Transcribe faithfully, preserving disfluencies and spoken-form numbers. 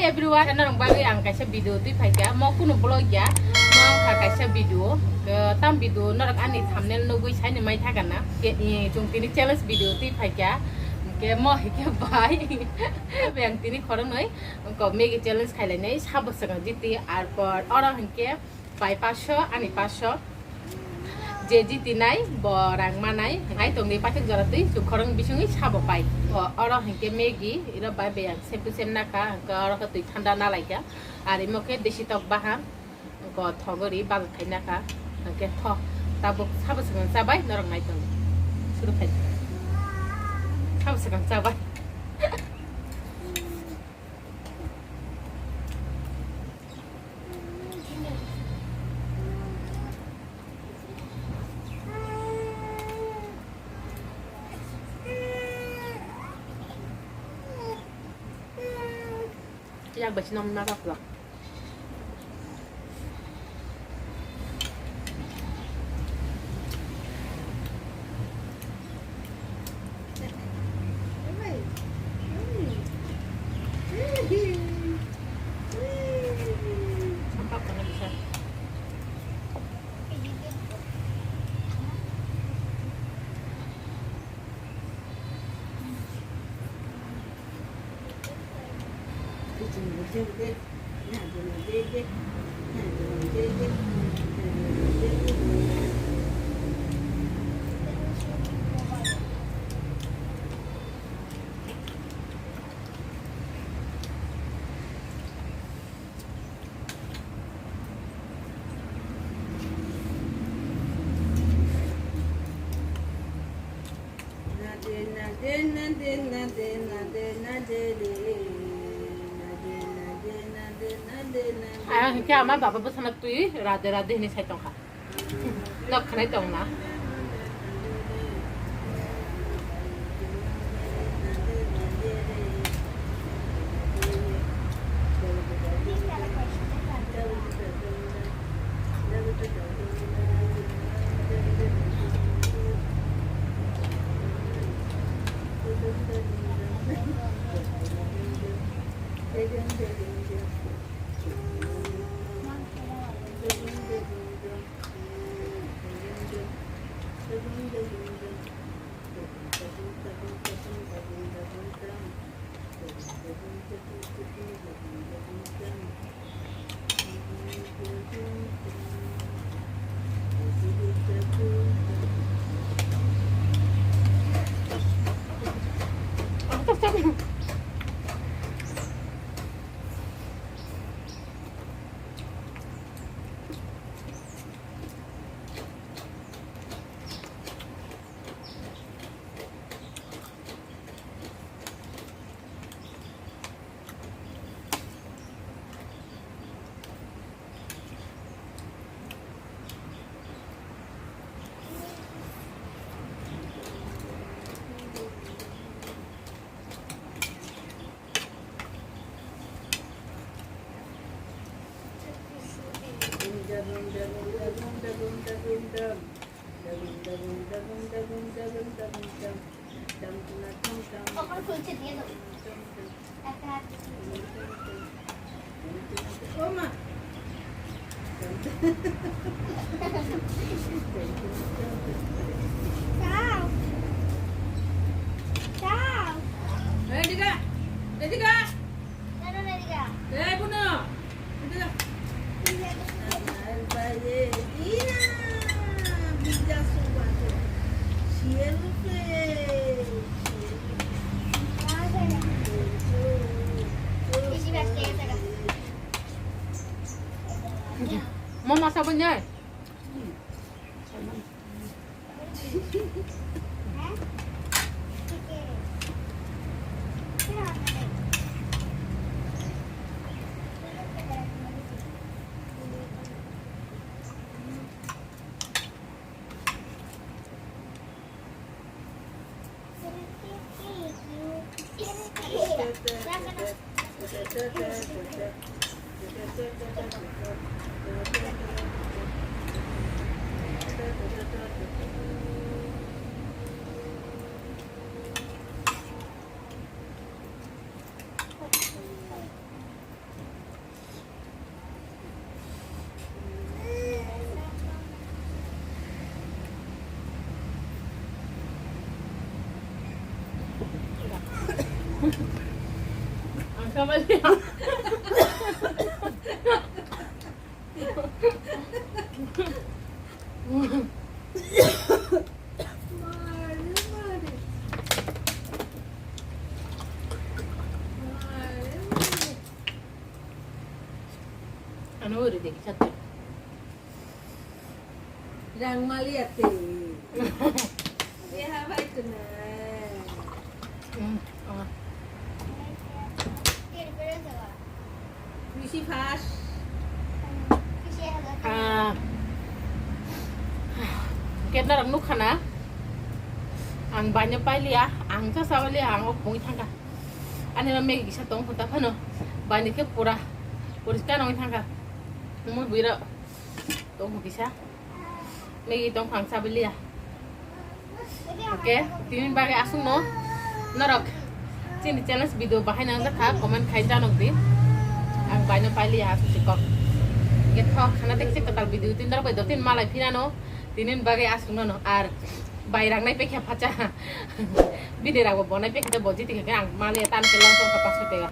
Everyone, norok bagwi ang kaisa video twi phaikha, mo kunu vlog ya, mo wngkha kaisa video, eh, tam video norok ani thumbnail nugwi saini mai thakana, ke, eh, chwng tini challenge video twi phaikha, ke mo hike bai, ang tini khoroknwi wngkha Maggi challenge khailainai, sabo swkang jiti, arpor oro hinkhe bai paso, ani paso. Je jitinai, bo rang manai, hai tongdi paithak jora twi, chwng khorang bisingwi sabo pai. O, oro hinkhe Maggi, iro bai bai ang same to same nakha, hinkhe oro khe twi thanda nalaikha. Ar imo khe desi tok bahan, hinkhe thogori bazar khai nakha, hinkhe tho, tabuk sabo swkang chabai, norok nai tong. Suru khai. Sabo swkang chabai. Yak bai sino ma bak bak. Sampak banget bisa. Ayang hingke ama baba bwsano twi rade rade hinui sai tongkha. Nok khanai tong na. Ready ka? Ready ka? Eh, Buno. Mama sabun jai. Ang kamali. Ano uri deki chatte. Rang mali ate. Beha bai tunai. Hmm, ah. Bisi fast. Ah. Ketna rok nukha na. Ang baino pailiya, ang cha sawaliya, ang ok bungwi thangkha. Ani ma Maggie kisa tong kho ta phano. Baini khe pura poriskar wngwi thangkha. Mui bwira tong kho kisa. Maggie tong phang sabiliya. Oke, tini bagwi aswkno norok chini channels video bahai nang jakha comment khai janok di. Ang baino pailiya aswk si kok. Ge thok khana tek si kwtal video tin dor bai do tin malai phinano tini bagwi aswkno no ar bai rang nai pekha phacha. Bini rang bo bonai pekha bo jiti khe ang mali tan ke long tong kha paso tega.